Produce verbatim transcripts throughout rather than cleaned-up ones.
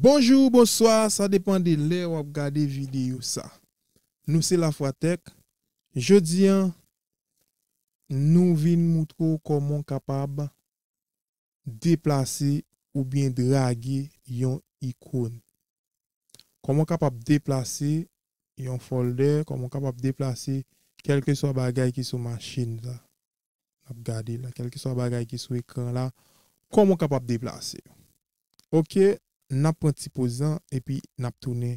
Bonjou, bonswa, sa depann de lè w ap gade videyo sa. Nou se Lafwatèk. Jodi a, nou vin moutre w kòman w kapab deplase oubyen drage yon ikòn. Kòman w kapab deplase yon folder, kòman w kapab deplase kèlkeswa bagay ki sou machin sa. N ap gade la, kèlkeswa bagay ki sou ekran la, kòman w kapab deplase. Oke, n ap pran ti poz lan, epi n ap tounen.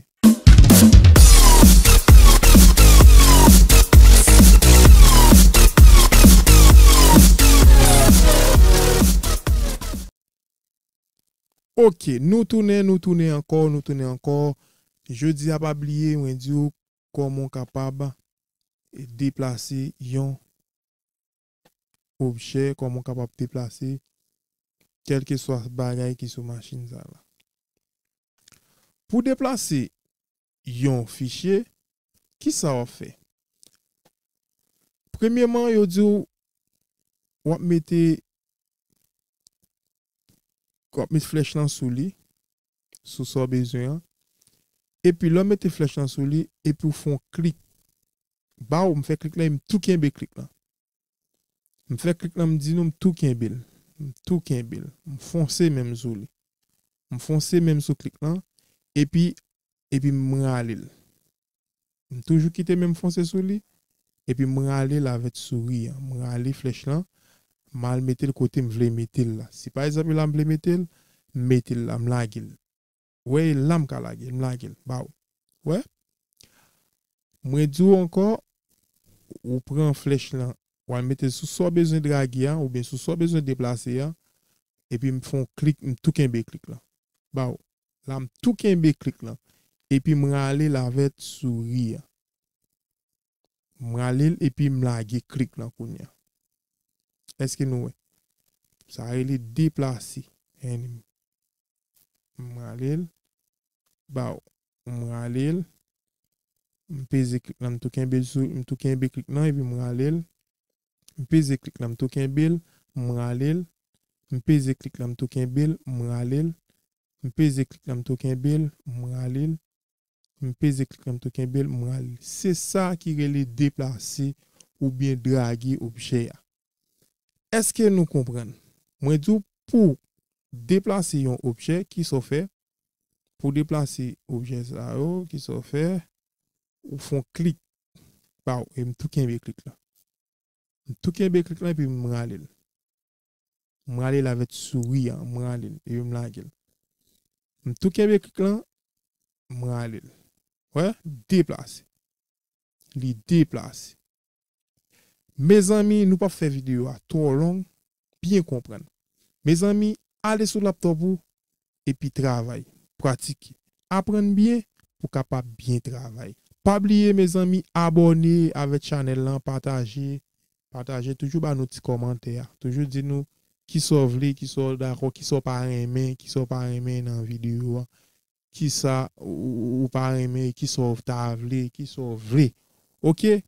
Oke, nou tounen, nou tounen ankò, nou tounen ankò. Jodi a, pa bliye, mwen di w kòman w kapab deplase yon objè, kòman w kapab deplase kèlkeswa bagay ki sou machin sa la. Pou deplase yon fichye, kisa w ap fè? Premyèman, yo di w, w ap mete, w ap met flèch lan sou li, sou sa w bezwen an. Epi lè w mete flèch lan sou li, epi w fè yon klik. Baw, m fè klik lan, e m tou kenbe klik lan. M fè klik lan, m di nou, m tou kenbe l. M tou kenbe l. M fonse men m sou li. M fonse men m sou klik lan, epi, epi m rale l. M toujou kite men m fonse sou li, epi m rale l avèk souri an. M rale flèch lan, m al mete l kote m vle mete l la. Si pa egzanp la m vle mete l, m mete l la, m lage l. Wè, e la m ka lage l, m lage l. Baw. Wè? Mwen di w ankò, ou pran flèch lan, w al mete l sou sa w bezwen drage a, oubyen sou sa w bezwen deplase a, epi m fè yon klik, m tou kenbe klik lan. Baw. La, m tou kenbe klik lan. Epi m rale l avèk souri an. M rale l epi m lage klik lan kounye a. Èske nou wè? Sa rele deplase. Enemy. M rale l. Baw. M rale l. M peze klik lan, m tou kenbe l sou, m tou kenbe klik lan epi m rale l. M peze klik lan, m tou kenbe l, m rale l. M peze klik lan, m tou kenbe l, m rale l. M peze klik lan, m tou kenbe l, m rale l. M peze klik lan, m tou kenbe l, m rale l. Se sa ki rele deplase oubyen drage objè a. Èske nou konprann? Mwen di w pou deplase yon objè, kisa w fè? Pou deplase objè sa yo, kisa w fè? Ou fè yon klik. Baw, e m tou kenbe klik lan. M tou kenbe klik lan epi m rale l. M rale l avèk souri an, m rale l, epi m lage l. M tou kenbe klik lan, m rale l. Wè, deplase. Li deplase. Mezanmi, nou p ap fè videyo a twò long, byen konprann. Mezanmi, ale sou laptop ou, epi travay, pratike. Aprann byen pou w kapab byen travay. Pa bliye, mezanmi, abòne avèk chanèl lan, pataje, pataje, toujou ba nou ti kòmantè a. Toujou di nou kisa w vle, kisa w dakò, kisa w pa renmen, kisa w pa renmen nan videyo a, kisa ou, ou, ou pa renmen, kisa w ta vle, kisa w vle. Oke?